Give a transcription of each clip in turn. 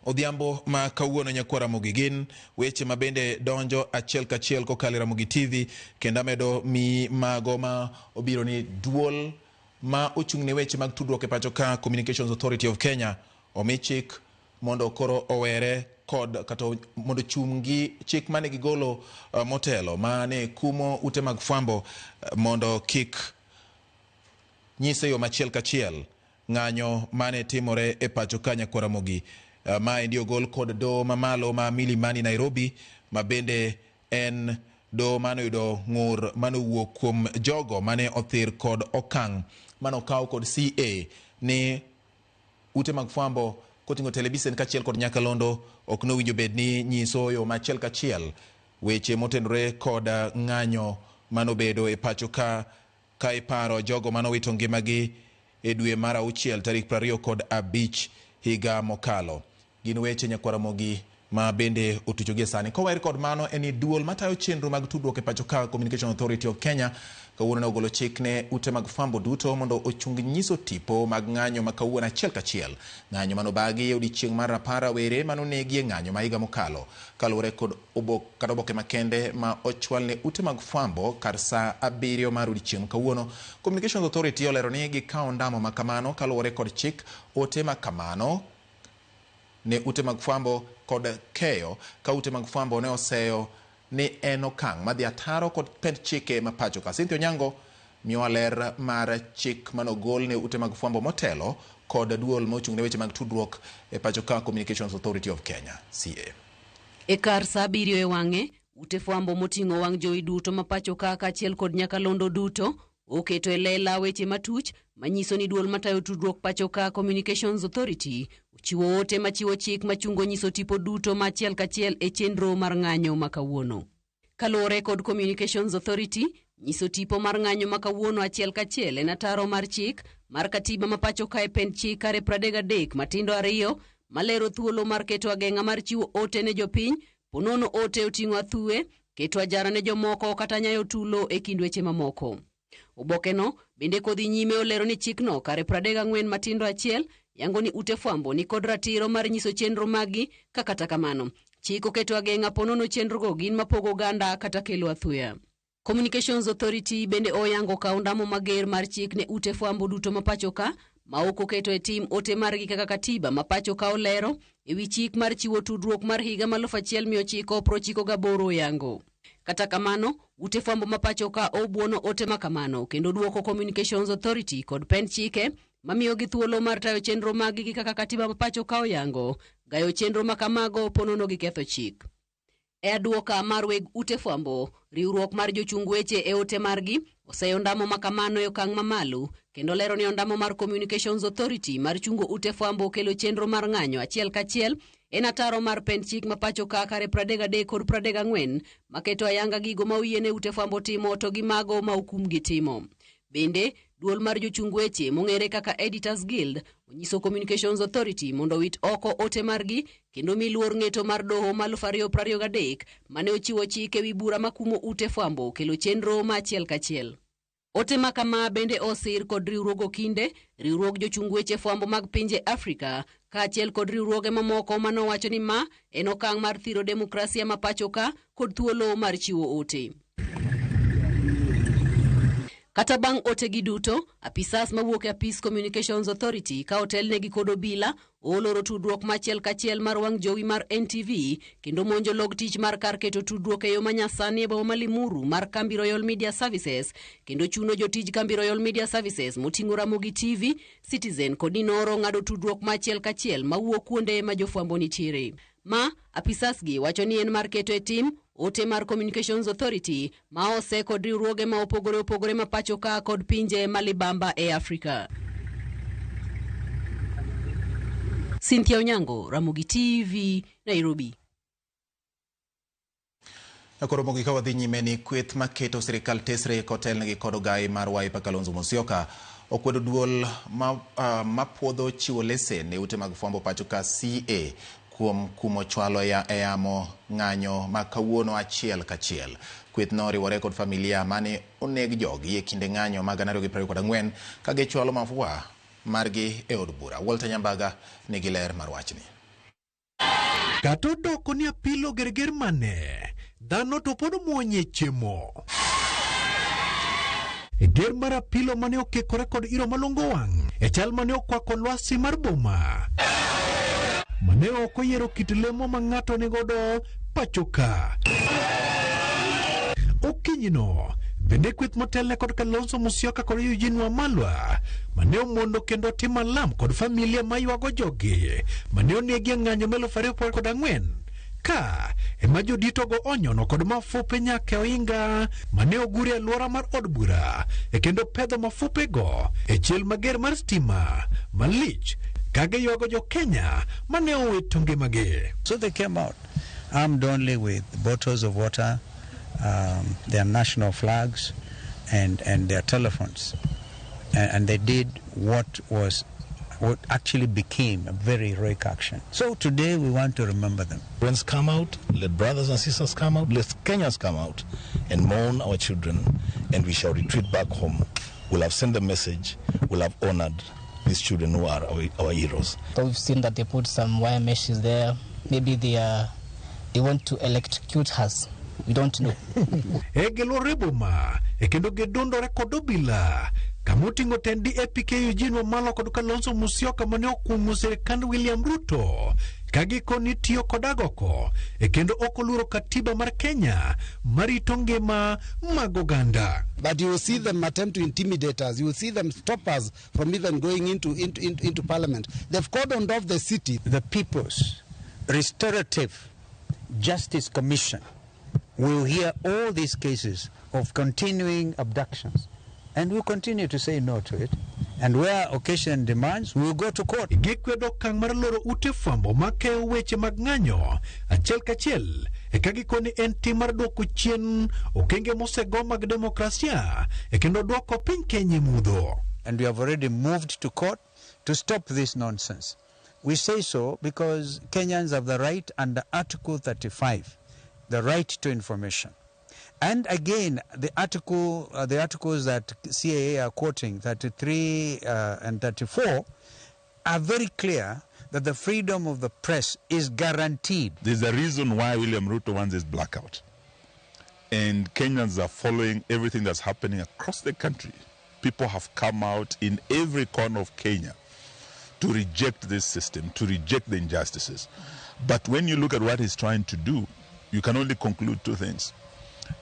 Odhiambo ma kawuono nyakwar Ramogi gin weche ma bende donjo achiel kachiel kokalo e Ramogi TV kendo amedo mi mago ma obiro ni duol ma ochung' ne weche mag tudruok e pacho ka Communications Authority of Kenya omi chik mondo koro owere kod kata mondo ochungi chik mane gigolo motelo mane kumo ute mag fwambo mondo kik nyis e yo machiel kachiel ng'anyo mane timore e pacho ka nyakwar Ramogi. Maendi ogol kod doho mamalo ma Milimani Nairobi ma bende en doho mane oyudo ng'ur mane owuok kuom jogo mane othir kod okang' mane okaw kod CA ni ute mag fwambo koting'o telebisen kaachiel kod nyakalondo ok nowinjo bed ni nyiso yo machiel kachiel weche motenore kod ng'anyo manobedo e pacho ka ka iparo jogo manowito ngimagi e dwe mar auchiel tarik 25 higa mokalo. Gin weche nyakwar Ramogi ma bende otucho gie sani. Kower kod mano en ni duol matayo chenro mag tudruok e pacho ka Communication Authority of Kenya kawuono ne ogolo chik ne ute mag fwambo duto mondo ochung nyiso tipo mag ng'anyo ma kawuono achiel kachiel. Ng'anyo manobagi e odiechieng' mar rapar rawere manonegi e ng'anyo ma higa mokalo. Kaluwore kod obok kata oboke makende ma ochwal ne ute mag fwambo kar saa 7 mar odiechieng' kawuono, Communications Authority olero ni gikawo ondamo ma kamano kaluwore kod chik ote ma kamano ne ute mag fwambo kod keyo ka ute mag fwambo ne oseyo ni en okang' madhi ataro kod pend chike ma pacho ka. Cynthia Onyango miyowa ler mar chik manogol ne ute mag fwambo motelo kod duol mochung' ne weche mag tudruok e pacho ka Communications Authority of Kenya CA. E kar saa 7 e wang'e, ute fwambo moting'o wang' jowi duto ma pacho ka kaachiel kod nyakalondo duto oketo e lela weche matuch manyiso ni duol matayo tudruok pacho ka Communications Authority ochiwo ote machiwo chik machungo nyiso tipo duto ma achiel kachiel e chenro mar ng'anyo ma kawuono. Kaluwore kod Communications Authority, nyiso tipo mar ng'anyo ma kawuono achiel kachiel en ataro mar chik mar katiba ma pacho ka e pend chik kare 33 matindo 2 malero thuolo mar keto ageng'a mar chiwo ote ne jopiny ponono ote oting'o athuwe, keto ajara ne jomoko kata nyayo tulo e kind weche mamoko. Obokeno bende kodhi nyime olero ni chikno kare 34 matindo 1 yango ni ute fwambo ni kod ratiro mar nyiso chenro maggi ka kata kamano chik oketo ageng'a ponono chenrogo gin mapogo oganda kata kelo athuya. Communications Authority bende oyango kawo ondamo mager mar chik ne ute fwambo duto ma pacho ka ma ok oketo e tim ote margi kaka katiba ma pacho ka olero e wi chik mar chiwo tudruok mar higa 1998 oyango. Kata kamano, ute fwambo ma pacho ka obuono ote ma kamano kendo duoko Communications Authority kod pend chike mamiyogi thuolo mar tayo chenro maggi gi kaka katiba ma pacho ka oyango, gayo chenro ma kamago ponono gi ketho chik. E aduoka mar weg ute fwambo, riwruok mar jochung weche e ote margi oseyo ondamo ma kamano e okang' mamalo kendo lero ni ondamo mar Communications Authority mar chungo ute fwambo kelo chenro mar ng'anyo achiel kachiel en ataro mar pend chik ma pacho ka kare 33 kod 34 maketo ayanga gigo ma oyiene ute fwambo timo to gi mago ma okumgi timo. Bende, duol mar jochung weche mong'ere kaka Editors Guild onyiso Communications Authority mondo owit oko ote margi kendo mi luor ng'eto mar doho ma 2023 mane ochiwo chik ewi bura makumo ute fwambo kelo chenro ma achiel kachiel. Ote ma kama bende osir kod riwruog okinde, riwruog jochung weche fwambo mag pinje Afrika, kaachiel kod riwruoge mamoko manowacho ni ma en okang' mar thiro demokrasia ma pacho ka kod thuolo mar chiwo ote. Kata bang' otegi duto, apisas mawuok e apis Communications Authority ka otelnegi kod obila oloro tudruok machiel kachiel mar wang' jowi mar NTV kendo monjo log tich mar kar keto tudruok e yo manyasani e boma ma Limuru mar kambi Royal Media Services kendo chuno jotij kambi Royal Media Services moting'o Ramogi TV, Citizen kod Inooro ng'ado tudruok machiel kachiel mawuok kuonde ma jofwambo nitiere. Ma apisas gi wacho ni en mar keto e tim ote mar Communications Authority ma ose kod riwruoge ma opogore opogore ma pacho ka kod pinje ma libamba e Afrika. Cynthia Onyango, Ramogi TV, Nairobi. Koro mogik ka wadhi nyime ni kweth maketo sirikal tesre kotelnegi kod ogai mar Wiper Kalonzo Musyoka okwedo duol mapuodho chiwo lesen ne ute mag fwambo pacho ka CA kuom kumo chwalo e yamo ng'anyo ma kawuono achiel kachiel. Kweth no oriwore kod familia mane oneg jogi e kinde ng'anyo mag 2024 ka gichwalo mafua margi e od bura. Walter Nyambaga nigi ler mar wachni. Kata odoko ni apilo gerger mane, dhano to pod muonye chiemo. E ger mar apilo mane okikore kod iro malongo wang' e chal mane okwako lwasi mar boma. Mane ok oyiero kit lemo ma ng'ato nigodo pacho ka. Okinyino bende kweth motelne kod Kalonzo Musyoka kod Eugene Wamalwa mane omondo kendo timo alam kod familia maywago jogi mane onegi e ng'anyo ma 2024 ka ema joditogo onyono kod mafupe nyaka e ohinga mane ogur e alwora mar od bura e kendo pedho mafupego e chiel mager mar stima malich ka giywago jo Kenya mane owito ngimagi. So they came out armed only with bottles of water, their national flags, and their telephones. And they did what actually became a very heroic action. So today we want to remember them. Friends come out, let brothers and sisters come out, let Kenyans come out and mourn our children, and we shall retreat back home. We'll have sent the message, we'll have honored these children who are our heroes. So we've seen that they put some wire meshes there. Maybe they want to electrocute us. We don't know. E gilwore boma e kendo gidundore kod obila kamoting'o tend DAP-K Eugene Wamalwa kod Kalonzo Musyoka mane okuong'o sirikand William Ruto ka gikoni tiyo kod agoko e kendo ok oluoro katiba mar Kenya marito ngima mag oganda. But you will see them attempt to intimidate us. You will see them stop us from even going into parliament. They've cordoned off the city. The People's Restorative Justice Commission will hear all these cases of continuing abductions, and we'll continue to say no to it. And where occasion demands, we'll go to court. Gikwedo okang' mar loro ute fwambo makeyo weche mag ng'anyo achiel kachiel e ka gikoni en tim mar duoko chien okenge mosego mag demokrasia e kendo duoko piny Kenya e mudho. And we have already moved to court to stop this nonsense. We say so because Kenyans have the right under Article 35, the right to information. And again, the articles that CAA are quoting, 33 and 34, are very clear that the freedom of the press is guaranteed. There's a reason why William Ruto wants this blackout. And Kenyans are following everything that's happening across the country. People have come out in every corner of Kenya to reject this system, to reject the injustices. But when you look at what he's trying to do, you can only conclude two things.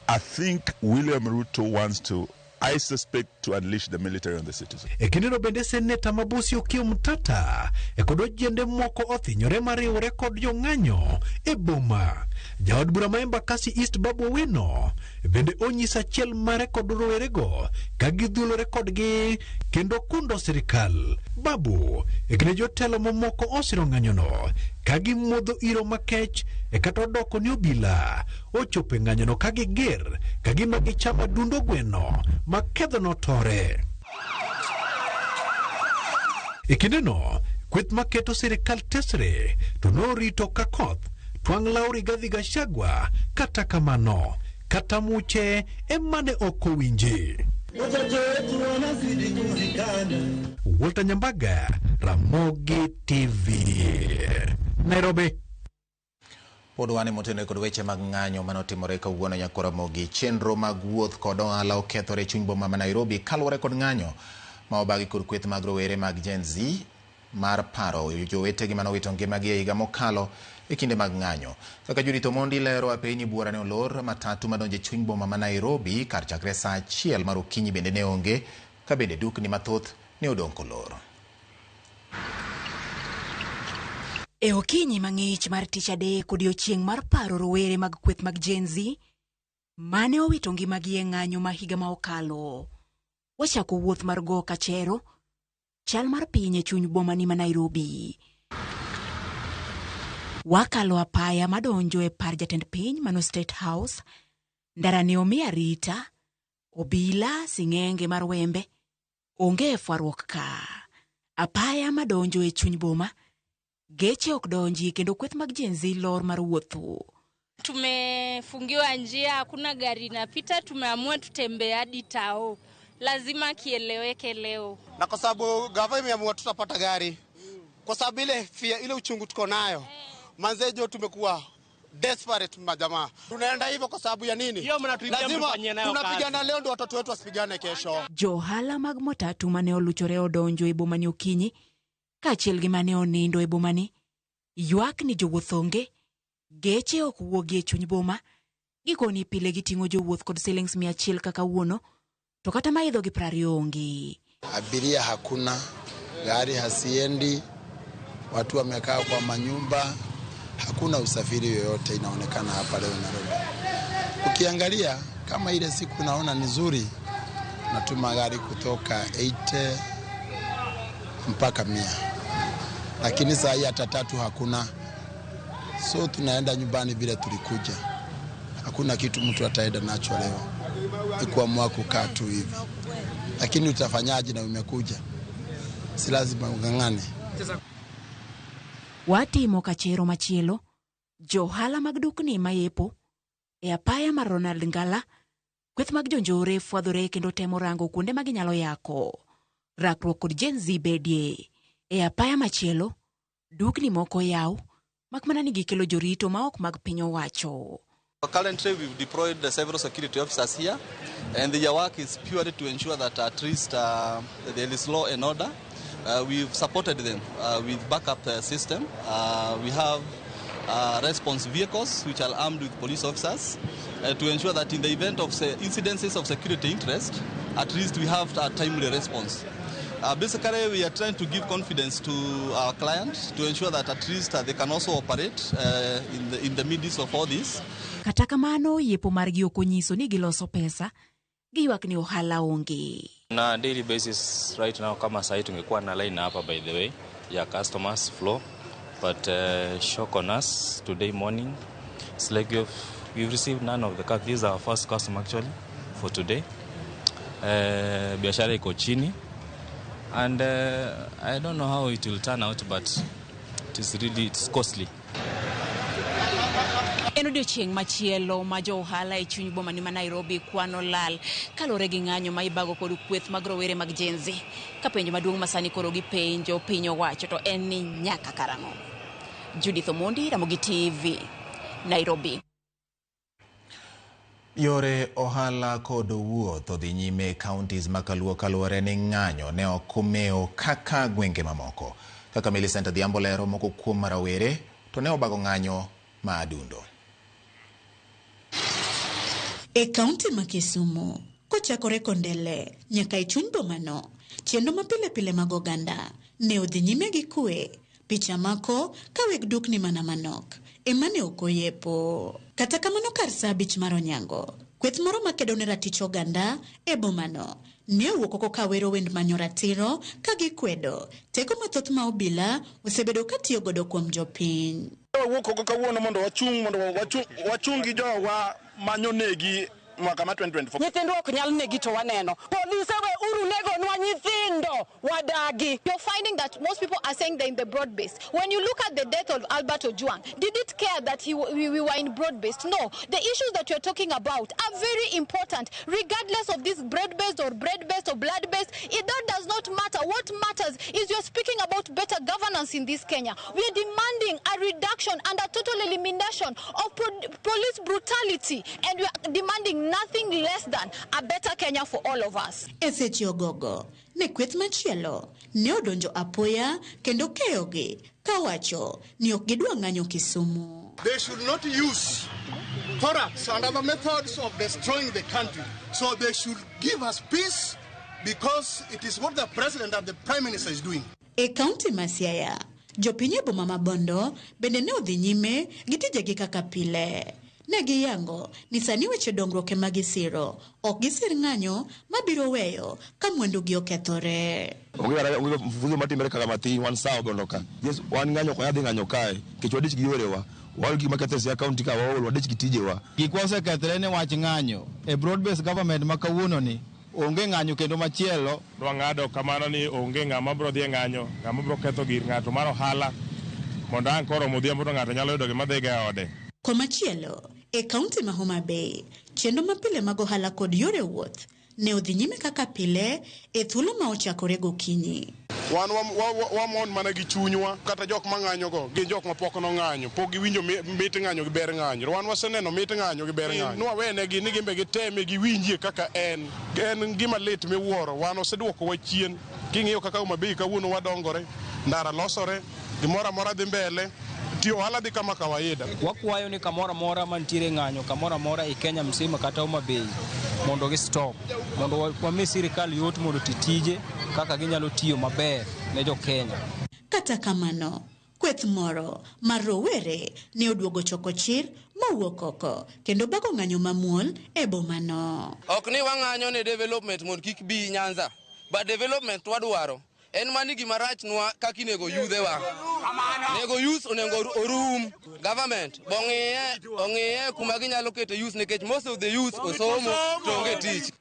I think William Ruto wants to, I suspect, to unleash the military on the citizens. E kindeno bende seneta ma Busia Okiya Omtatah e kod ojende moko othinyore mariwore kod jong'anyo e boma. Jaod bura ma Embakasi East Babu Owino bende onyiso achiel mare kod rowerego ka gidhulore kodgi kendo kundo sirikal. Babu e kinde jotelo mamoko osiro ng'anyono ka gimodho iro makech e kata odoko ni obila ochopo e ng'anyono ka giger ka gima gichamo adundo gweno ma kedho notore. E kindeno, kweth maketo sirikal tesre to norito ka koth twang' law Rigathi Gachagua kata kamano kata muche emane ok owinji. Walter Nyambaga, Ramogi TV, Nairobi. Pod wan e motenore kod weche mag ng'anyo manotimore kawuono nyakwa Ramogi. Chenro mag wuoth kod ohala okethore e chuny boma ma Nairobi kaluwore kod ng'anyo ma obagi kod kweth mag rowere mag Gen Z mar paro jowetegi manowito ngimagi e higa mokalo e kinde mag ng'anyo. Kaka Judith Omondi lero, apeyni buora ne olor matatu madonjo e chuny boma ma Nairobi kar chakre saa 1 mar okinyi bende ne onge ka bende dukni mathoth ne odong' kolor. E okinyi mang'ich mar tich adek odiochieng' mar paro rowere mag kweth mag Gen Z mane owito ngimagi e ng'anyo ma higa ma okalo. Wachako wuoth mar go kachero chal mar piny e chuny boma ni ma Nairobi. Wakalo apaya madonjo e par jatend piny mano State House. Ndara ne omi arita, obila, sing'enge mar wembe, onge fwaruok ka. Apaya madonjo e chuny boma, geche ok donji kendo kweth mag Gen Z lor mar wuotho. Tumefungiwa njia, hakuna gari inapita, tumeamua tutembee hadi tao. Lazima kieleweke leo. Na kwa sababu gava imeamua tutapata gari. Kwa sababu ile fear, ile uchungu tuko nayo. Manze jo, tumekuwa desperate majamaa. Tunaenda hivyo kwa sababu ya nini? Lazima tunapigana leo ndio watoto wetu wasipigane kesho. Johala mag matatu mane oluchore odonjo e bomani okinyi kaachiel gi mane onindo e bomani ywak ni jowuoth onge, geche ok wuogi e chuny boma, gikoni pile giting'o jowuoth kod silings 100 kaka wuono to kata maidho gi 20 onge. Abiria hakuna, gari hasiendi, watu wamekaa kwa manyumba, hakuna usafiri yoyote inaonekana hapa leo Nairobi. Ukiangalia kama ile siku naona ni nzuri, natuma gari kutoka 80 mpaka 100, lakini saa hii hata tatu hakuna. So tunaenda nyumbani vile tulikuja. Hakuna kitu mtu ataenda nacho leo, ni kuamua kukaa tu hivi. Lakini utafanyaje na umekuja? Si lazima ung'ang'ane. Watimo kachero machielo, johala mag dukni mayepo e apaya mar Ronald Ngala, kweth mag jonjore fwadhore kendo temo rango kuonde ma ginyalo yako. Rakruok kod Gen Z bedie. E apaya machielo, dukni moko yaw, mak mana ni gikelo jorito ma ok mag piny owacho. Currently, we've deployed several security officers here, and their work is purely to ensure that at least there is law and order. We've supported them with backup system. We have response vehicles which are armed with police officers to ensure that in the event of incidences of security interest, at least we have a timely response. Basically, we are trying to give confidence to our clients to ensure that at least they can also operate in the midst of all this. Kata kamano, yepo margi ok onyiso ni giloso pesa, giywak ni ohala onge. Na daily basis right now kama sahi tungekuwa na line hapa by the way ya customers flow, but shock on us today morning. It's like we've received none of the customers. This is our first customer actually for today. Biashara iko chini. And I don't know how it will turn out, but it is really, it's costly. En odiochieng' machielo ma jo ohala e chuny boma ni ma Nairobi kwano lal kaluwore gi ng'anyo ma ibago kod kweth mag rowere mag Gen Z. Ka penjo maduong' ma sani koro gipenjo piny owacho to en ni nyaka karang'o? Judith Omondi, Ramogi TV, Nairobi. Yore ohala kod wuoth odhi nyime e counties ma Kaluo kaluwore ni ng'anyo ne ok omewo kaka gwenge mamoko. Kaka Millicent Adhiambo lero, moko kuom rawere to ne obago ng'anyo ma adundo. E kaunti ma Kisumu, kochakore Kondele nyaka e chuny bomano, chenro mapile pile mag oganda ne odhi nyime gi kwe. Picha mako ka weg dukni mana manok ema ne ok oyepo. Kata kamano kar saa 5 mar onyango, kweth moro makedo ne ratich oganda e bomano ne owuok oko ka wero wend manyo ratiro ka gikwedo teko mathoth ma obila osebedo katiyo godo kuom jopiny. Wawuok oko kawuono mondo wachung' mondo wachung gi jowa manyo negi mwaka ma 2024. Nyithindwa ok nyal negi to waneno. Polise we uru negonwa nyithindo wadagi. You're finding that most people are saying they're in the broad base. When you look at the death of Albert Ojwang, did it care that we were in broad based? No. The issues that you're talking about are very important, regardless of this bread based or bread based or blood based. That does not matter. What matters is you're speaking about better governance in this Kenya. We are demanding a reduction and a total elimination of police brutality, and we are demanding nothing less than a better Kenya for all of us. E seche ogogo, ne kweth machielo ne odonjo apoya kendo keyogi kawacho ni ok gidwa ng'anyo Kisumu. They should not use products and other methods of destroying the country. So they should give us peace, because it is what the president and the prime minister is doing. E kaunti ma Siaya, jopiny e boma ma Bondo bende ne odhi nyime gi tijegi kaka pile. Ne giyango ni sani weche dongruok ema gisiro, ok gisir ng'anyo mabiro weyo ka mwandugi okethore. Onge mfuzo matimore kaka matin wan sawa Bondo ka. Yes, wan ng'anyo ok wadhi ng'anyo kae nikech wadich gi yorewa. Waol gik maketho Siaya kaunti ka waol, wadich gi tijewa. Gikwa osekethre ne wach ng'anyo. E broad based government ma kawuono ni onge ng'anyo kendo machielo. Wang'ado kamano ni onge ng'ama biro dhi e ng'anyo, ng'ama biro ketho gir ng'ato mar ohala mondo ang' koromo odhiambo to ng'ato nyalo yudo gima dhigo e ode. Komachielo, e kaunti ma Homa Bay, chenro mapile mag ohala kod yore wuoth ne odhi nyime kaka pile e thuolo ma ochakore gokinyi. Wan wamon mana gi chunywa, kata jok mang'anyogo gin jok mapok nong'anyo, pok giwinjo mit ng'anyo gi ber ng'anyo. Wan waseneno mit ng'anyo gi ber ng'anyo. Nwawenegi ni gimbe giteme giwinjie kaka en. En gima lit miwuoro, wan oseduokowa chien. King'iyo kaka Homa Bay kawuono wadongore, ndara losore, gimoro amora dhi mbele, tiyo ohala dhi kama kawaida. Wakwayo ni kamoro amora mantiere ng'anyo, kamoro amora e Kenya mzima kata Homa Bay, mondo gi stop, mondo wami sirikal yot mondo oti tije kaka ginyalo tiyo maber ne jo Kenya. Kata kamano, kweth moro mar rowere ne oduogo choko chir mowuok oko kendo bago ng'anyo mamuol e bomano. Ok ni wang'anyo ne development mondo kik bi Nyanza, but development wadwaro. En mani gima rach nwa kaka inego yudhewa. Nego youth onego orum. Government bong'iye kuma ginyalo keto youth nikech most of the youth osomo to onge tich.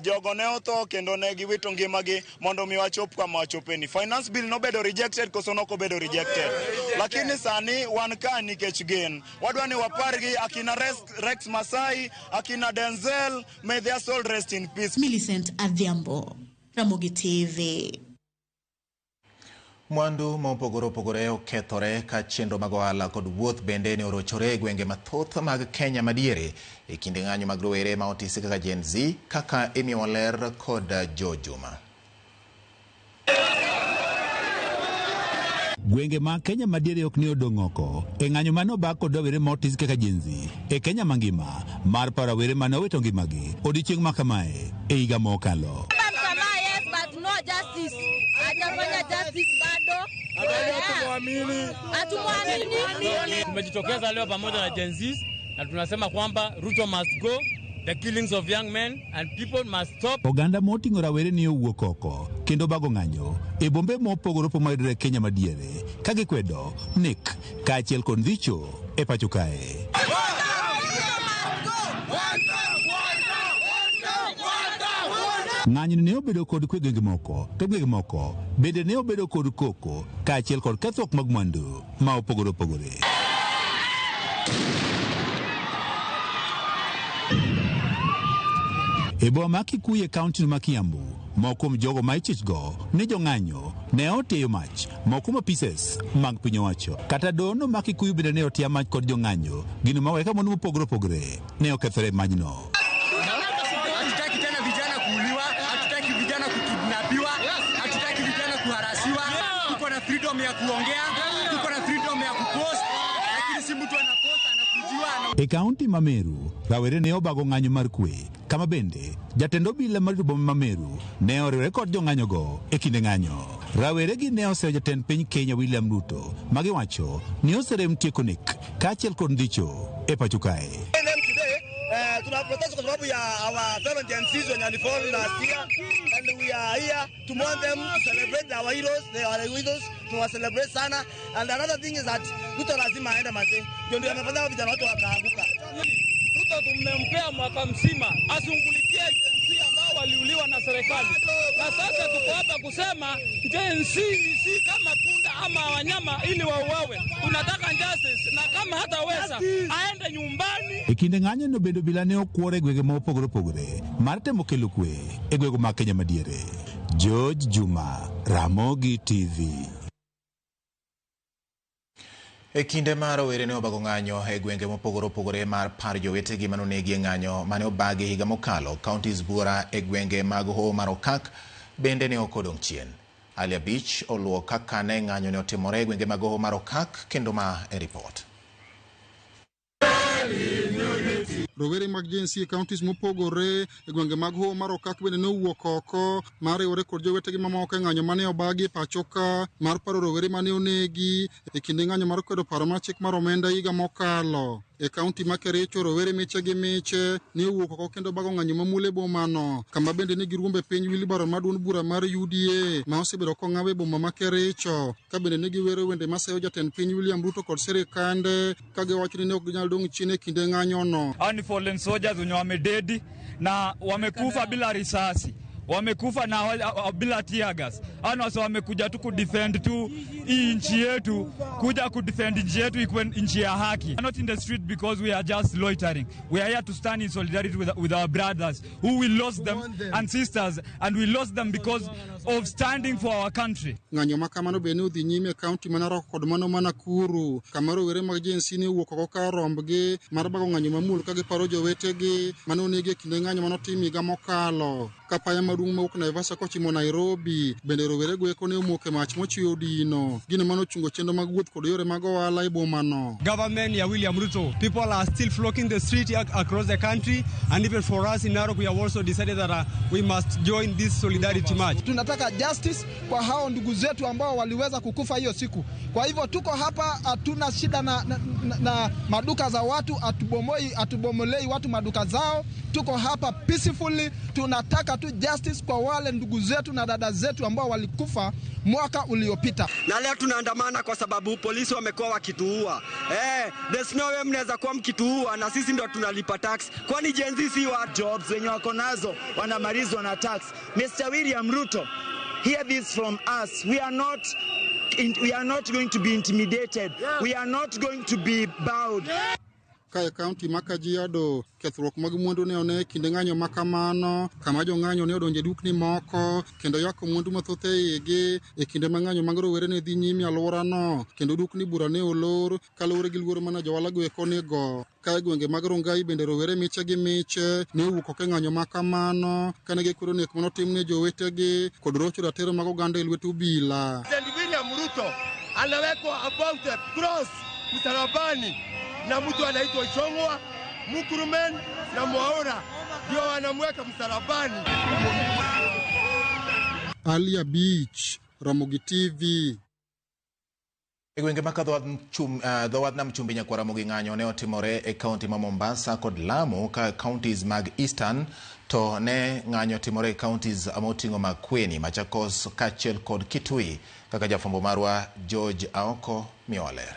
Jogo ne otho kendo ne giwito ngimagi mondo mi wachop kama wachopeni. Finance bill nobedo rejected koso nokobedo rejected? Lakini sani wan ka nikech gin. Wadwa ni wapargi akina Rex Masai, akina Denzel, may their soul rest in peace. Millicent Adhiambo, Ramogi TV. Mwandu ma opogore opogore okethore ka chenro mag ohala kod wuoth bende ne orochore e gwenge mathoth mag Kenya madiere e kinde ng'anyo mag rowere ma otisi kaka Gen Z kaka imiyo ler kod Joe Juma. Gwenge ma Kenya madiere ok ne odong' oko e ng'anyo mane obag kod rowere ma otisi kaka Gen Z e Kenya mangima mar paro rowere mane owito ngimagi odiechieng' ma kamae e higa mokalo. Tumejitokeza leo pamoja na Gen Z na tunasema kwamba Ruto must go, the killings of young men and people must stop. Oganda moting'o rawere ne owuok oko kendo bago ng'anyo e bombe mopogore opogore mayudore e Kenya madiere ka gikwedo nek kaachiel kod dhicho e pacho kae. Ng'anyo ne obedo kod kwe gwenge moko, to gwenge moko bende ne obedo kod koko kaachiel kod kethruok mag mwandu ma opogore opogore. E boma ma Kikuyu e kaunti ma Kiambu, moko kuom jogo ma ichichgo ni jong'anyo ne otiyo mach moko kuom apises mag piny owacho. Kata dono ma Kikuyu bende ne otiya mach kod jong'anyo, gino mawe ka mwandu mopogore opogore ne okethore e majno. Hatutaki tena vijana kuuliwa, hatutaki vijana kukidnapiwa, hatutaki vijana kuharasiwa. Tuko na freedom ya kuongea, tuko na freedom ya kupost, lakini si mtu anapost anakujiwa. E kaunti ma Meru, rawere ne obago ng'anyo mar kwe, kama bende jatend obila mar boma ma Meru ne oriwore kod jong'anyogo e kinde ng'anyo. Rawere gi ne oseyo jatend piny Kenya William Ruto magiwacho ni oserem tieko nek kaachiel kod ndicho e pacho kae. Tuna protest kwa sababu ya our fellow Gen Zs wenye walifall last year, and we are here to mourn them, to celebrate our heroes. They are heroes, to celebrate sana. And another thing is that Ruto lazima aende mazee, ndio amefanya vijana watu wakaanguka. Ruto tumempea mwaka mzima azungulikie Gen Z ambao waliuliwa na serikali, na sasa tuko hapa kusema Gen Z si kama punda ama wanyama ili wauawe. Tunataka justice, na kama hataweza aende nyumbani. E kinde ng'anyo no bende obila ne okwor e gwenge ma opogore opogore mar temo kelo kwe e gwenge mag Kenya madiere. George Juma, Ramogi TV. E kinde ma rowere ne obago ng'anyo e gwenge mopogore opogore mar paro jowetegi manonegi e ng'anyo mane obagi higa mokalo, counties buora e gwenge mag Hoho mar Okak bende ne ok odong' chien. Ali Abich oluwo kaka ne ng'anyo ne otimore e gwenge mag Hoho mar Okak kendo ma e ripot. Rowere mag Gen Z e counties mopogore e gwenge mag Hoho mar Okak bende ne owuok oko mar riwore kod jowetegi mamoko e ng'anyo mane obagi e pacho ka mar paro rowere mane onegi e kinde ng'anyo mar kwedo paro mar chik mar omenda higa mokalo. E kaunti ma Kericho, rowere miche gi miche ne owuok oko kendo bago ng'anyo mamuol e bomano, kama bende ne giruombe piny wilibaro mar duond bura mar UDA ma osebedo kong'aw e boma ma Kericho, ka bende ne giwero wende maseyo jatend piny William Ruto kod sirikande ka giwacho ni ne ok ginyal dong' chien e kinde ng'anyono. Hao ni fallen soldiers wenye wamededi na wamekufa bila risasi. Wamekufa na bila tear gas. Hao wase wamekuja tu kudefend tu hii nchi yetu, kuja kudefend nchi yetu ikuwe nchi ya haki. We are not in the street because we are just loitering. We are here to stand in solidarity with our brothers who we lost them and sisters, and we lost them because of standing for our country. Ng'anyo ma kamano bende ne odhi nyime e kaunti ma Narok kod mano ma Nakuru, kama rowere mag Gen Z ne owuok oko kar rombgi mar bago ng'anyo mamuol ka giparo jowetegi mane onegi e kinde ng'anyo manotim higa mokalo. Ka apaya maduong' mawuok Naivasha kochimo Nairobi, bende rowerego eko ne omoko e mach mochwe dino, gino mane ochungo chenro mag wuoth kod yore mag ohala e bomano. Government ya William Ruto, people are still flocking the street across the country, and even for us in Narok, we have also decided that we must join this solidarity march. Tunataka justice kwa hao ndugu zetu ambao waliweza kukufa hiyo siku. Kwa hivyo tuko hapa, hatuna shida na maduka za watu, hatubomolei watu maduka zao. Tuko hapa peacefully, tunataka tu justice kwa wale ndugu zetu na dada zetu ambao walikufa mwaka uliopita. Na leo tunaandamana kwa sababu polisi wamekuwa wakituua. There's no way mnaweza kuwa mkituua na sisi ndio tunalipa tax. Kwani Gen Z si wa jobs wenye wako nazo wanamalizwa na tax. Mr. William Ruto, hear this from us. We are not going to be intimidated. We are not going to be bowed. Ka e kaunti ma Kajiado, kethruok mag mwandu ne one e kinde ng'anyo ma kamano, kama jong'anyo ne odonjo e dukni moko kendo yako mwandu mathoth e igi e kinde ma ng'anyo mag rowere ne dhi nyime e alworano, kendo dukni bura ne olor kaluwore gi luoro mane johala go eko nigo. Ka e gwenge mag Rongai bende rowere miche gi miche ne owuok oko e ng'anyo ma kamano kane gikwero nek manotim ne jowetegi kod rocho ratiro mag oganda e lwet obila. President William Ruto anawekwa above the cross msalabani na mtu anaitwa Ichung'wa, Murkomen na Mwaura ndio wanamweka msalabani. Alia Beach, Ramogi TV. E gwenge ma dho wath nam chumbi nyakwar Ramogi, ng'anyo ne otimore e kaunti ma Mombasa kod Lamu, ka counties mag Eastern to ne ng'anyo timore e counties moting'o Makueni, Machakos kaachiel kod Kitui, kaka jafwambo marwa George Aoko miyowa ler.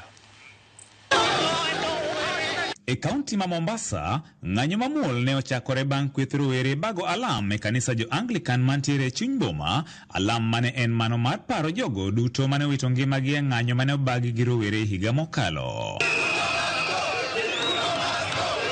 E kaunti ma Mombasa, ng'anyo mamuol ne ochakore bang' kweth rowere bago alam e kanisa jo Anglican mantiere e chuny boma, alam mane en mano mar paro jogo duto mane owito ngimagi e ng'anyo mane obagi gi rowere higa mokalo.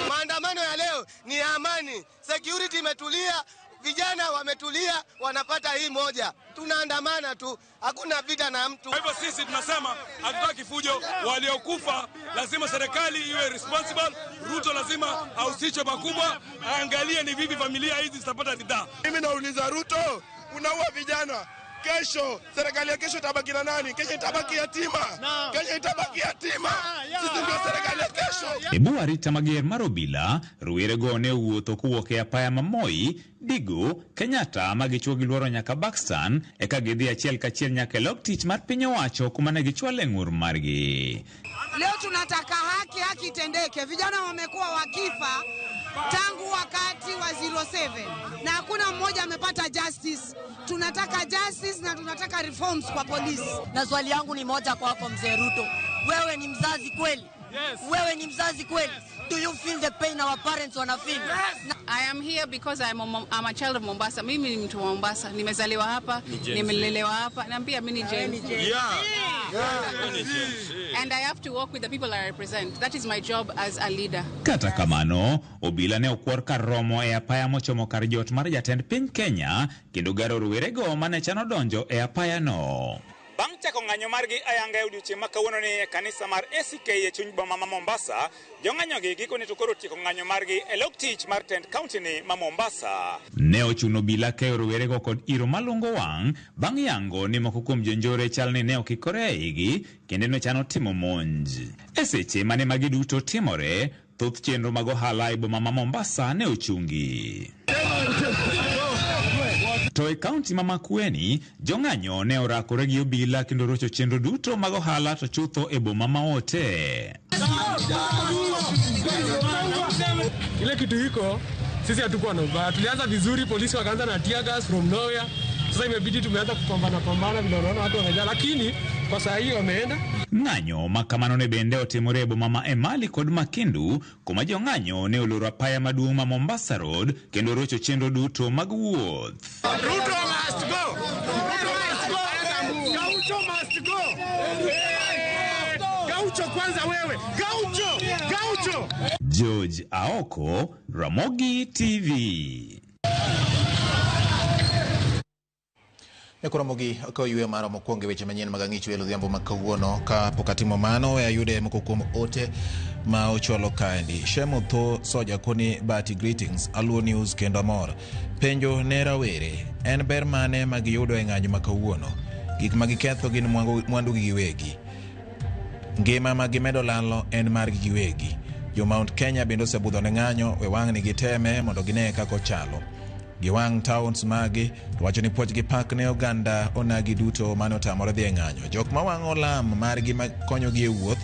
Maandamano ya leo ni ya amani, security imetulia, vijana wametulia, wanapata hii moja. Tunaandamana tu, hakuna vita na mtu. Kwa hivyo sisi tunasema hatutaki fujo, waliokufa lazima serikali iwe responsible. Ruto lazima ahusishwe pakubwa, aangalie ni vipi familia hizi zitapata ridhaa. Mimi nauliza Ruto, unaua vijana, kesho serikali ya kesho itabaki na nani? Kesho itabaki yatima. Kesho itabaki yatima. Sisi ndio serikali ya kesho. E arita mager mar obila, rowerego ne owuotho kowuok e apaya ma Moi, Digo, Kenyatta ma gichuo giluoro nyaka Buxton, eka gidhi achiel kachiel nyaka e log tich mar piny owacho kuma ne gichwale ng'ur margi. Leo tunataka haki, haki itendeke. Vijana wamekuwa wakifa tangu wakati wa 07 na hakuna mmoja amepata justice. Tunataka justice na tunataka reforms kwa polisi. Na swali yangu ni moja kwako Mzee Ruto. Wewe ni mzazi kweli? Yes. Wewe ni mzazi kweli? Do you feel the pain our parents wana feel? Yes. I am here because I'm a child of Mombasa. Mimi ni mtu wa Mombasa. Nimezaliwa hapa, nimelelewa hapa. Na pia mimi ni Gen Z. Yeah. And I have to work with the people I represent. That is my job as a leader. Kata kamano, obila ne okwor kar romo e apaya mochomo kar jot mar jatend piny Kenya, kendo garo rowerego mane chano donjo e apayano. Bang' chako ng'anyo margi ayanga e odiochieng' ma kawuono ni e kanisa mar ACK e chuny boma ma Mombasa, jong'anyogi gikone to koro otieko ng'anyo margi e log tich mar tend kaunti ni ma Mombasa. Ne ochuno obila keyo rowerego kod iro malungo wang' bang' yango ni moko kuom jonjore chal ni ne okikore e igi kendo ne chano timo monj. E seche mane magi duto timore, thoth chenro mag ohala e boma ma Mombasa ne ochungi. To e kaunti ma Makueni, jong'anyo ne orakore gi obila kendo rocho chenro duto mag ohala to chutho e boma ma Ote. Ile kitu iko, sisi hatukuwa na ubaya. Tulianza vizuri, polisi wakaanza na tear gas from nowhere. Sasa imebidi tumeanza kupambana pambana vile unaona watu wamejaa, lakini Kwa saa hii wameenda. Ng'anyo ma kamano ne bende otimore e boma ma Emali kod Makindu, kuma jong'anyo ne oloro apaya maduong' ma Mombasa Road kendo rocho chenro duto mag wuoth. Ruto must go. Ruto must go. Gaucho must go. Gaucho kwanza wewe. Gaucho. Gaucho. George Aoko, Ramogi TV. Ekoromogi ka oyweyo marwa mokwongo e weche manyien mag ang'ich welo odhiambo ma kawuono. Kapok atimo mano, we ayude moko kuom ote ma ochwalo kaendi. Shemo Tho Soja koni Bati greetings, Aluo News kendo amor. Penjo ne rawere, en ber mane ma giyudo e ng'anyo ma kawuono? Gik ma giketho gin mwandugi giwegi. Ngima ma gimedo lalo en margi giwegi. Jo Mount Kenya bende osebudho ne ng'anyo, we wang'ni giteme mondo gine kaka ochalo. Giwang' towns magi to wacho ni puoch gi pak ne oganda onagi duto mane otamore dhi e ng'anyo. Jok ma wang'o lam margi ma konyogi e wuoth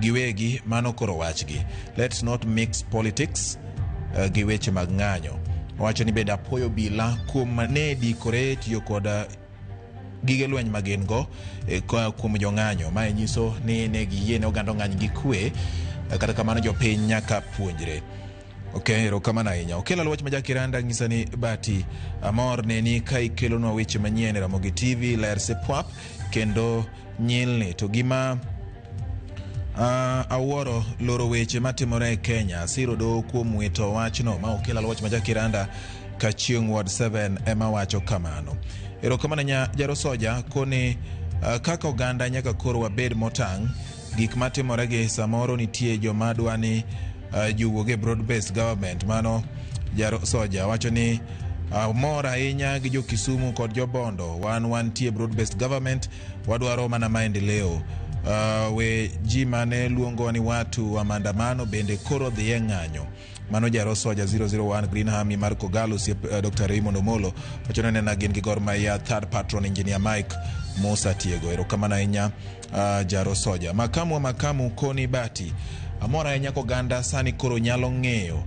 giwegi, mano koro wachgi. Let's not mix politics gi weche mag ng'anyo. Owacho ni bende apuoyo bila kuom ne dikore tiyo kod gige lweny ma gin go koa kuom jong'anyo. Mae nyiso ni ne giyie ne oganda ong'any gi kwe, kata kamano jopiny nyaka puonjre. Ok, erokamano ahinya. Okelo aluoch ma Jakiranda nyisa ni Bati amor neni ka ikelonwa weche manyien e Ramogi TV, ler sipwap kendo nyilni. To gima awuoro loro weche matimore e Kenya, siro doho kuom wito wachno. Ma Okelo aluoch ma Jakiranda Kachieng' Ward 7 ema wacho kamano. Erokamano nya Jarosoja koni kaka oganda nyaka koro wabed motang'. Gik matimore gi samoro nitie joma dwa ni jowuog e broad based government. Mano Jarosoja wacho ni mor ahinya gi jo Kisumu kod jo Bondo. Wan wantie broad based government, wadwaro mana maendeleo. We ji mane luongo ni watu wa maandamano bende koro dhi e ng'anyo. Mano Jarosoja 001 Green Army mar Kogalo osiep Dr. Raymond Omolo wacho ni nena gin gi Gor Mahia third patron engineer Mike Musa Tiego. Erokamano ahinya Jarosoja. Makamu wa makamu koni Bati amor ahinya koganda sani koro nyalo ng'eyo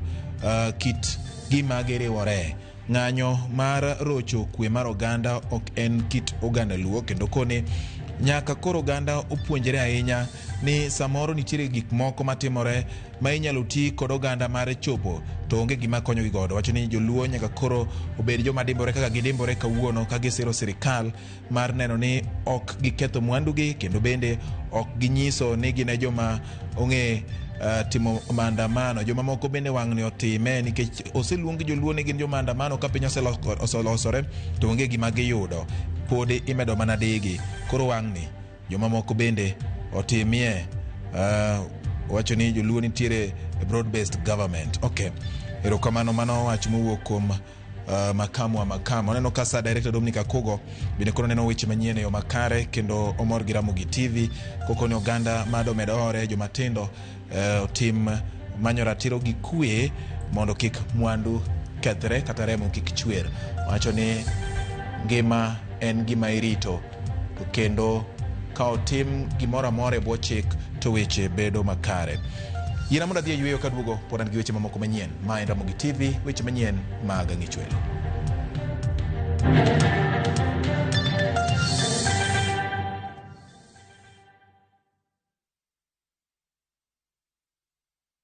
kit gima giriwore. Ng'anyo mar rocho kwe mar oganda ok en kit oganda Luo, kendo koni nyaka koro oganda opuonjre ahinya ni samoro nitiere gik moko matimore ma inyalo ti kod oganda mar chopo to onge gima konyogi godo. Wacho ni joluo nyaka koro obed joma dimbore kaka gidimbore kawuono ka gisiro sirikal mar neno ni ok giketho mwandugi kendo bende ok ginyiso ni gin e joma ong'e timo maandamano. Joma moko bende wang'ni otime nikech oseluong joluo ni gin jomaandamano ka piny oselosore to onge gima giyudo, pod imedo mana digi. Koro wang'ni joma moko bende otimie. Wacho ni joluo nitiere e broad based government. Okay, erokamano. Mano wach mowuok kuom makamu wa makamu. Aneno ka sa director Dominic Akugo bende koro neno weche manyien e yo makare kendo omor gi Ramogi TV kokoni oganda mado med ore jomatindo otim manyo ratiro gi kwe mondo kik mwandu kethre kata remo kik chwer. Wacho ni ngima en gima irito to kendo ka otim gimoro amora e bwo chik to weche bedo makare. Yiena mondo adhi e yweyo kaduogo pod an gi weche mamoko manyien. Ma en Ramogi TV, weche manyien mag Ang'ichwelo.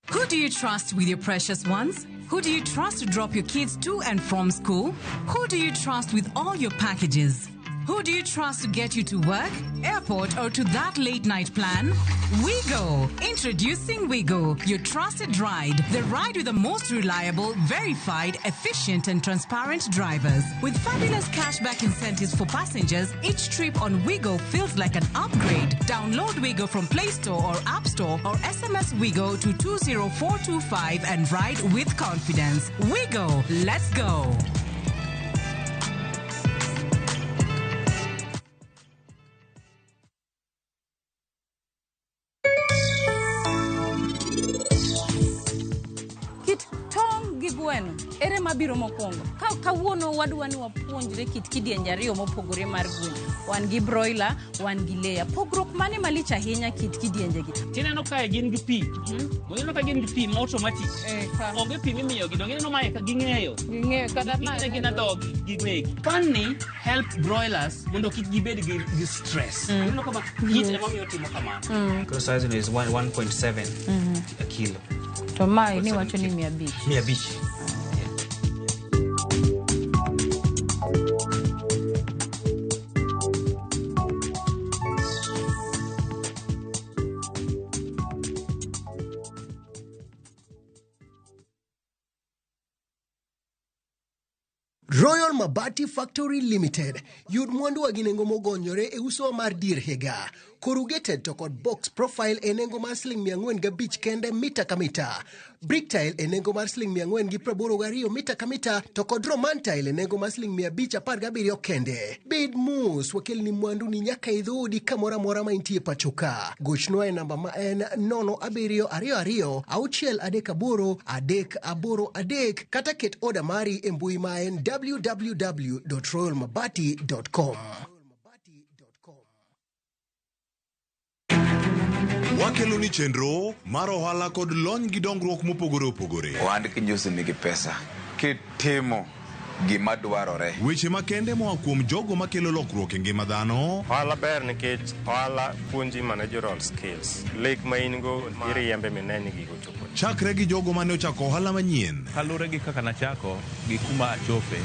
Who do you trust with your precious ones? Who do you trust to drop your kids to and from school? Who do you trust with all your packages? Who do you trust to get you to work, airport, or to that late night plan? WeGo! Introducing WeGo, your trusted ride. The ride with the most reliable, verified, efficient, and transparent drivers. With fabulous cashback incentives for passengers, each trip on WeGo feels like an upgrade. Download WeGo from Play Store or App Store or SMS WeGo to 20425 and ride with confidence. WeGo! Let's go! Kit tong' gi gweno Ere mabiro mokwongo? Ka kawuono wadwa ni wapuonjre kit kidienje ariyo mopogore mar gwen. Wan gi broiler, wan gi layer. Pogruok mane malich ahinya kit kidienje gi? Tineno kae gin gi pi. Ineno ka gin gi pi ma automatic. Onge pi mimiyogi, donge ineno mae ka ging'eyo. Ging'eyo kata ma. Ging'eyo gin adhogi giwegi. Fan ni help broilers mondo kik gibed gi stress. Ineno kama heat ema miyo timo kamano. Koro size no is 1.7 a kilo. To mae ni wacho ni 500. 500. Royal Mabati Factory Limited yud mwanduwa gi nengo mogonyore e usowa mar dier higa. Corrugated to kod box profile e nengo mar siling 405 kende mita ka mita. Brick tile e nengo mar siling 482 mita ka mita to kod Roman tile e nengo mar siling 517 kende. Bed mos, wakelni mwandu ni nyaka e dhoodi kamoro amora ma intie pacho ka. Gochnwa e namba ma en 0722 638 383 kata ket oda mari e mbui ma en www.royalmabati.com. Wakelo ni chenro mar ohala kod lony gi dongruok mopogore opogore. Ohand kinjusi nigi pesa kitimo gima dwarore. Weche makende moa kuom jogo makelo lokruok e ngima dhano. Ohala ber nikech ohala puonji managerial skills. Lek ma in go iriembe mine ni gigo chopo. Chakre gi jogo mane ochako ohala manyien. Kaluwore gi kaka nachako gi kuma achope,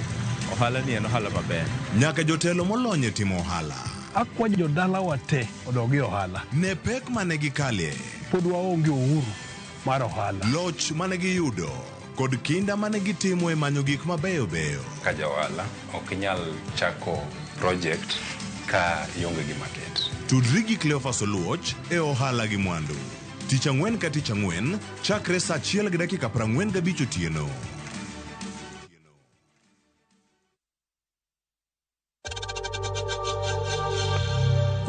ohala ni en ohala maber. Nyaka jotelo molony e timo ohala. Akwayo jodalawa te odog e ohala. Ne pek mane gikalie. Pod waonge uhuru mar ohala. Loch mane giyudo kod kinda mane gitimo e manyo gik mabeyo beyo. Ka ja ohala ok inyal chako project ka ionge gi market. Tudri gi Cleophas Oluoch e ohala gi mwandu. Tich ang'wen ka tich ang'wen chakre saa 1:45 otieno.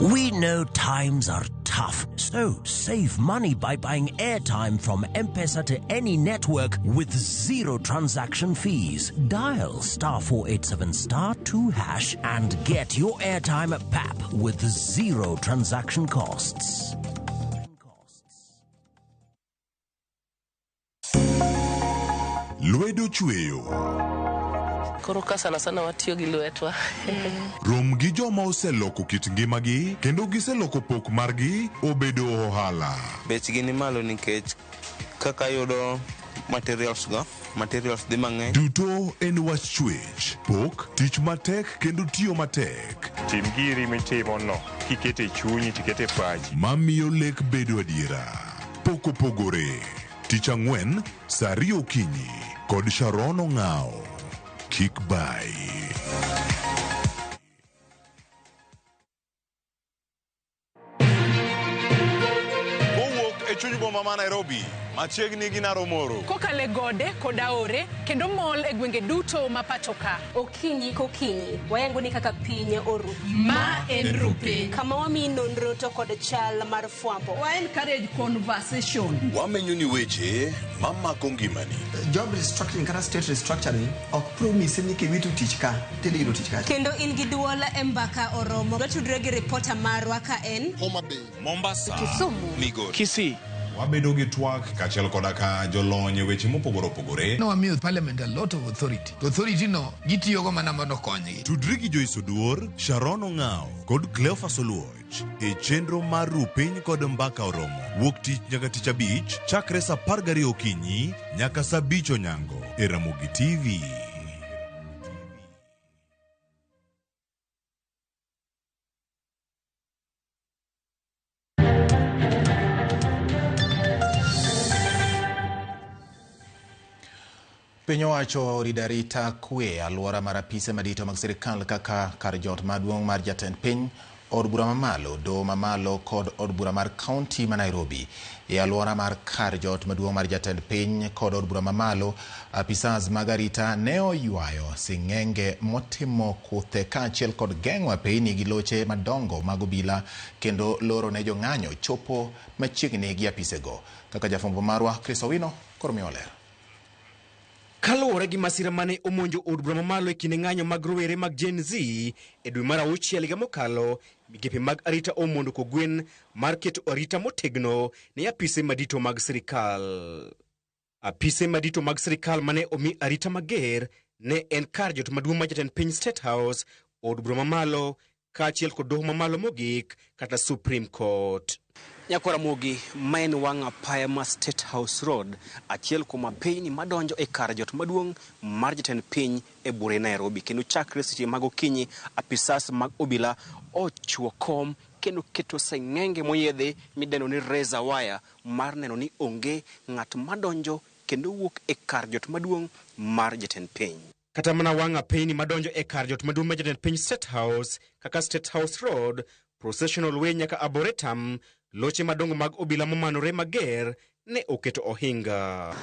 We know times are tough, so save money by buying airtime from M-Pesa to any network with zero transaction fees. Dial *487 *2# and get your airtime at PAP with zero transaction costs. Lwedo chweyo. Koro ka sana sana watiyo gi lwetwa. Rom gi joma oseloko kit ngimagi kendo giseloko pok margi obedo ohala. Bechgi ni malo nikech kaka yudo materials go, materials dhi mang'eny. Duto en wach chwech, pok, tich matek kendo tiyo matek. Tim giri mitimo no kikete chunyi tikete pachi. Mamiyo lek bedo adiera. Pok opogore. Tich ang'wen, saa 2 okinyi kod Sharon Ong'ao. Kik bai. Kowuok e chuny boma ma Nairobi, machiegni gi Naromoro. Kokalo e gode kod aore kendo mol e gwenge duto ma pacho ka. Okinyi kokinyi, wayango ni kaka piny oru. Ma en Rupiny. Kama wamiyi nonro to kod chal mar fwambo. Wa encourage conversation. Wamenyo ni weche mamako ngimani. Job restructuring kata state restructuring ok promise ni kiwito tich ka tidhi yudo tich kacha. Kendo in gi duol e mbaka oromo. Watudre gi ripota marwa ka en Homa Bay, Mombasa, Kisumu, Migori, Kisii. Wabedo gi twak kaachiel koda ka jolony e weche mopogore opogore. Nowamiyo parliament a lot of authority. To authority no gitiyogo mana mondo okonygi. Tudri gi Joyce Oduor, Sharon Ong'ao kod Cleophas Oluoch e chenro mar Rupiny kod Mbaka Oromo. Wuok tich nyaka tich abich chakre saa 12 okinyi nyaka saa 5 onyango e Ramogi TV. Piny owacho orito arita kwe alwora mar apise madito mag sirikal kaka kar jot maduong' mar jatend piny, od bura mamalo, doho mamalo kod od bura mar kaunti ma Nairobi. E alwora mar kar jot maduong' mar jatend piny kod od bura mamalo, apisas mag arita ne oywayo sing'enge motimo kuthe kaachiel kod geng'o apeyni gi loche madongo mag obila kendo loro ne jong'anyo chopo machiegni gi apisego. Kaka jafwambo marwa Chris Owino koro miyo ler. Kaluwore gi masira mane omonjo od bura mamalo e kinde ng'anyo mag rowere mag Gen Z e dwe mar auchiel higa mokalo, migepe mag arita omondo kogwen mar keto arita motegno ne apise madito mag sirikal. Apise madito mag sirikal mane omi arita mager ne en kar jot maduong' mar jatend piny State House, od bura mamalo, kaachiel kod doho mamalo mogik kata Supreme Court. Nyakwar Ramogi, ma en wang' apaya ma State House Road, achiel kuom apeyni madonjo e kar jot maduong' mar jatend piny e bure Nairobi. Kendo chakre seche mag okinyi, apisas mag obila ochuo kom kendo keto seng'enge moyiedhi midendo ni razor wire mar neno ni onge ng'at madonjo kendo wuok e kar jot maduong' mar jatend piny. Kata mana wang' apeyni madonjo e kar jot maduong' mar jatend piny State House kaka State House Road, Processional Way nyaka Arboretum, loche madongo mag obila momanore mager ne oketo ohinga.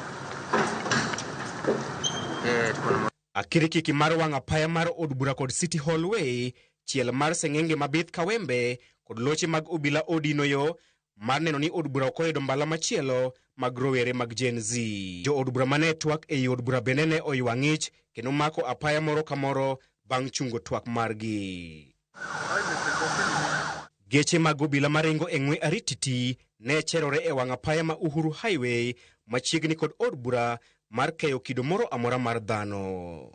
Akirikiki mar wang' apaya mar od bura kod City Hall Way, chiel mar seng'enge mabith kawembe kod loche mag obila odino yo mar neno ni od bura ok oyudo mbala machielo mag rowere mag Gen Z. Jo od bura mane twak ei od bura bende ne oywa ng'ich kendo mako apaya moro ka moro bang' chungo twak margi. Geche mag obila maringo e ng'we arititi ne cherore e wang' apaya ma Uhuru Highway machiegni kod od bura mar keyo kido moro amora mar dhano.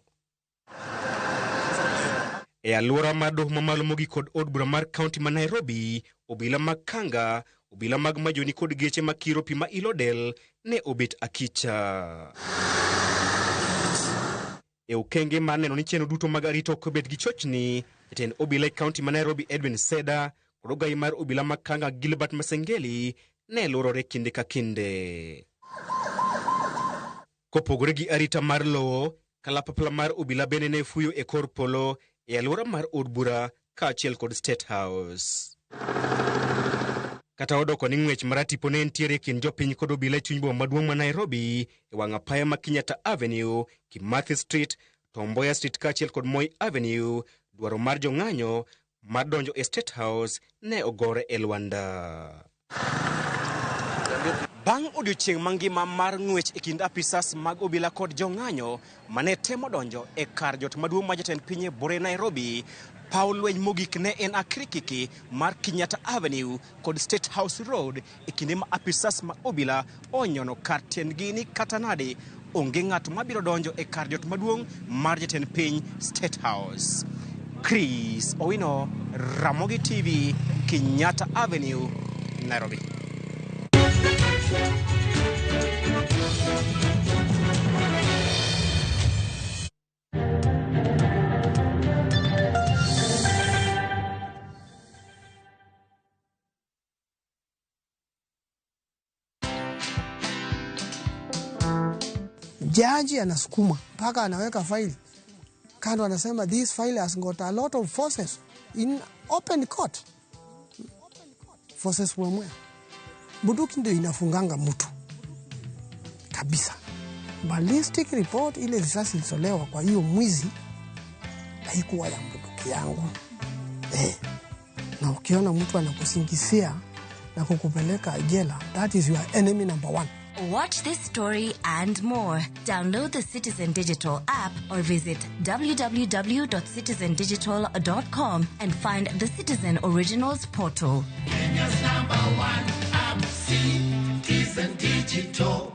E alwora mar doho mamalo mogik kod od bura mar kaunti ma Nairobi, obila mag Kanga, obila mag Majoni kod geche makiro pi ma ilo del ne obet akicha. E okenge mar neno ni chenro duto mag arita ok obed gi chochni, jatend obila e kaunti ma Nairobi Edwin Seda kod ogai mar obila mag Kanga Gilbert Masengeli ne lurore kinde ka kinde. Kopogore gi arita mar lowo, kalapapla mar obila bende ne fuyo e kor polo e alwora mar od bura kaachiel kod State House. Kata odoko ni ng'wech maratipo ne nitiere e kind jopiny kod obila e chuny boma maduong' ma Nairobi e wang' apaya ma Kenyatta Avenue, Kimathi Street, Tom Mboya Street kaachiel kod Moi Avenue, dwaro mar jong'anyo mar donjo e State House ne ogore e lwanda. Bang' odiochieng' mangima mar ng'wech e kind apisas mag obila kod jong'anyo mane temo donjo e kar jot maduong' mar jatend piny e bore Nairobi, paw lweny mogik ne en akirikiki mar Kenyatta Avenue kod State House Road e kinde ma apisas mag obila onyono kar tiendgi ni kata nade onge ng'at mabiro donjo e kar jot maduong' mar jatend piny State House. Chris Owino, Ramogi TV, Kenyatta Avenue, Nairobi. Jaji anasukuma mpaka anaweka faili kando, anasema this file has got a lot of forces in open court. Forces wemwe. Bunduki ndio inafunganga mtu kabisa. Ballistic report ile risasi ilitolewa kwa hiyo mwizi haikuwa ya bunduki yangu. Na ukiona mtu anakusingizia na kukupeleka jela, that is your enemy number one. Watch this story and more. Download the Citizen Digital app or visit www.citizendigital.com and find the Citizen Originals portal. Kenya's number one app, Citizen Digital.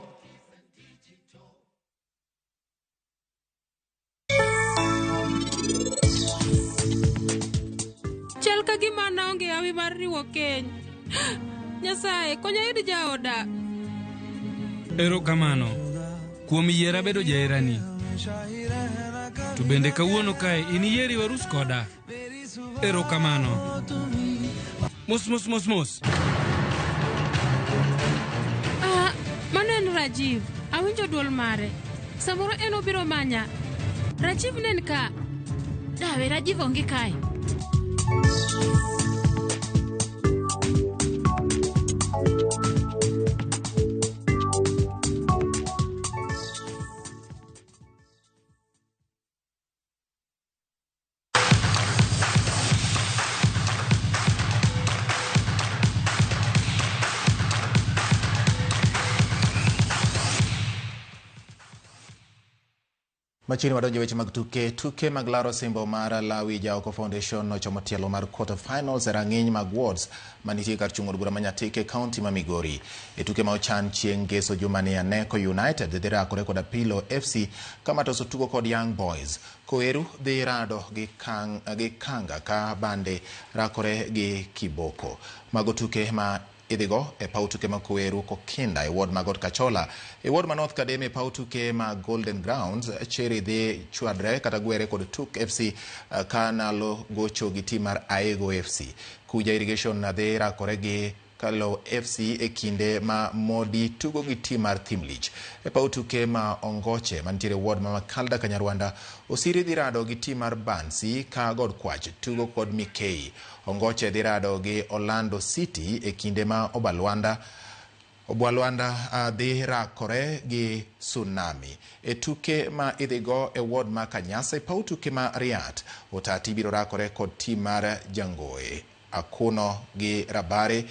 Chal ka gima naonge hawi mar riwo keny. Nyasaye, konya ayud jaoda. Erokamano kuom yiera bedo jaherani. To bende kawuono kae in iyieri warus koda. Erokamano. Mos mos mos mos. Ah, mano en Rajiv. Awinjo duol mare. Samoro en obiro manya. Rajiv nen ka. Dawe, Rajiv onge kae. Machiegni wadonjo weche mag tuke. Tuke mag laro osimbo mar Lawi Jaoko Foundation nochomo tielo mar quarter finals e rang'iny mag wards manitie kar chung' od bura ma Nyatike, county ma Migori. E tuke ma ochan chieng' ngeso jumani, Aneko United dhi rakore kod Apilo FC ka Matoso tugo kod Young Boys. Koeru dhi rado gi, kang, gi Kanga ka Bande rakore gi Kiboko. Mago tuke ma idhigo e paw tuke ma Koeru Kokinda e ward ma Got Kachola. E ward ma North Kadem e paw tuke ma Golden Grounds, Cherry dhi chwadre kata gwere kod Tuk FC ka nalo gocho gi tim mar Aego FC. Kuja Irrigation dhi rakore gi Kalo FC e kinde ma Modi tugo gi tim mar Thimlich. E paw tuke ma Ongoche mantiere ward ma Makalda Kanyarwanda, Osiri dhi rado gi tim mar Bansi ka God Kwach tugo kod Mikei. Ongoche dhi rado gi Orlando City e kinde ma Obalwanda Obwalwanda dhi rakore gi Tsunami. E tuke ma idhigo e ward ma Kanyasa e paw tuke ma Riat, Otati biro rakore kod tim mar Jangoe. Akuno gi Rabare,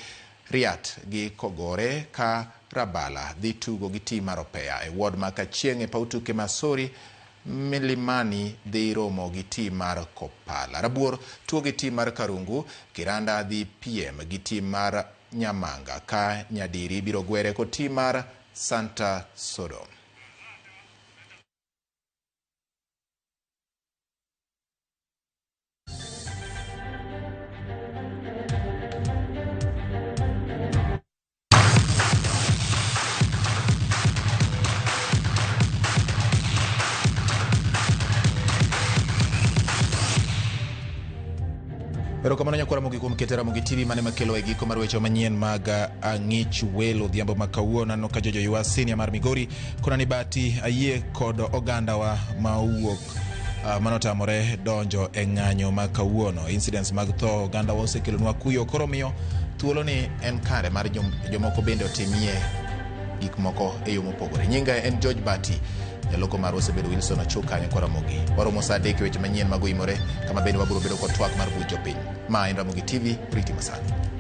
Riat gi Kogore ka Rabala dhi tugo gi tim mar Opea. E ward ma Kachieng' e paw tuke ma Sori, Milimani dhi romo gi tim mar Kopala. Rabuor tugo gi tim mar Karungu, Kiranda dhi piem gi tim mar Nyamanga ka Nyadiri biro gwere kod tim mar Santa Sodom. Erokamano nyakwara Ramogi kuom keto Ramogi TV mane makelo e giko mar weche manyien mag ang'ich welo odhiambo ma kawuono. Aneno ka Jojo ywa senior mar Migori kona ni Bati ayie kod ogandawa ma owuok manotamore donjo e ng'anyo ma kawuono. Incidents mag tho ogandawa osekelonwa kuyo, koro miyo thuolo ni en kare mar jomoko bende otimie gik moko e yo mopogore. Nyinga en George Bati. Jaloko marwa osebedo Wilson Ochuka nyakwar Ramogi. Waromo saa 3 e weche manyien mag oimore kama bende wabiro bedo kod twak mar buch jopiny. Ma en Ramogi TV, riti masani.